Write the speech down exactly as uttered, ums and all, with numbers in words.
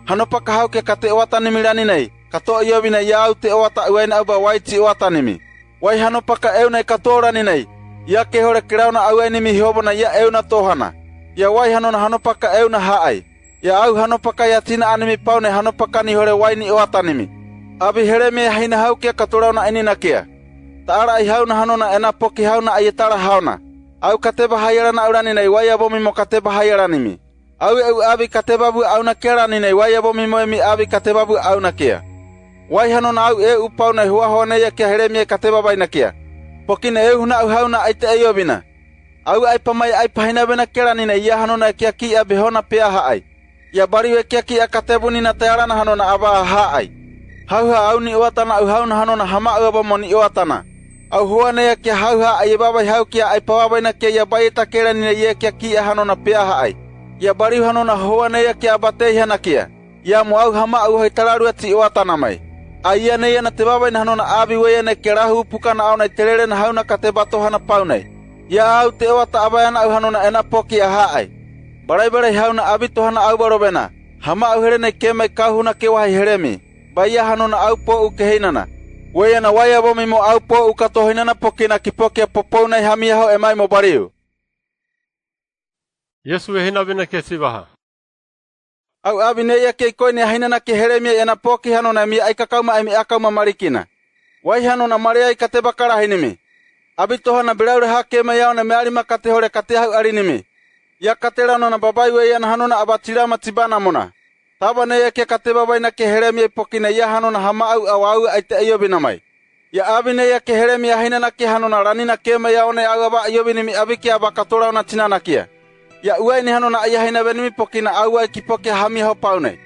Hanopa ka haukia ka te oata nimi rani nai, ka to iovina ia au te oata uaina uba wai tsi oata nimi. Wai hanopa ka euna i ka to rani nai, ia ke hore kerau na uai nimi hiobona ia euna tohana. Ia wai hanona hanopa ka euna haai. Ia au hanopa ka iatsina animi paune hanopa ka ni hore wai ni oata nimi. Abi Heremia i ahina haukia ka to rau na ininakia. Taara i hauna hanona ena poki hauna a ietara hauna. Au ka te bahaiara na urani nai wai abomimo ka te bahaiara nimi. Au e u abi ka te babua auna kera ni nai wai abomimo emi abi ka te babua auna kea. Wai hanona au e u pauna i huahua neia kia Heremia i ka te babaina kea. Pokina e u huna u hauna ai te iovina. Au ai pamai ai pahina bena kera ni nai ia hanona e kia kia behona pea haai. Ia bariu e kia kia ka te buni na te arana hanona aba haai. Hauha au ni oata na u hauna hanona hama u aba mo ni oata na. Au hoa neia kia hauha ai e babai hau kia ai pababaina kia ia bai e ta kera ni nai ia kia kia hanona pea haai. Ia bariu hanona hoa neia kia aba te ihana kia. Ia mo au hama u hai tararua tsi oata na mai. A ia neia na te babaina hanona abi weia ne kera hu puka na au nai te rere na hauna ka te batoha na paunai. Ia au te oata aba ena u hanona ena poki a haai. Barai barai hauna abi toha na au baro bena. Hama u here nai ke mai kau huna ke wahai Heremi. Ba ia hanona au po u ke heinana. Weia na wai abomimo au po u ka to heinana pokina ki poki a popou nai hami aho e mai mo bariu. Yesu e hina bena ke sibaha. Au abi neia ke i koini ahina na ke Heremia ena poki hanona emi ai kakau ma emi akau ma marikina. Wai hanona marea i ka te bakara hinimi. Abi toha na biraura ha ke mai au na me arima ka te hore ka te ahu arinimi. Ia ka te rano na babai weia na hanona aba tsi rama tsi bana mona. Taba neia ke ka te babai na ke Heremia i pokina ia hanona hama au au au ai te iovina mai. Ia abi neia ke Heremia ahina na ke hanona rani na ke mai au ne au aba iovini mi abi ke aba ka to rau na tsi nana kia. Ia uai ni hanona ai ahina beni mi pokina au ai ki poki a hami aho paunai.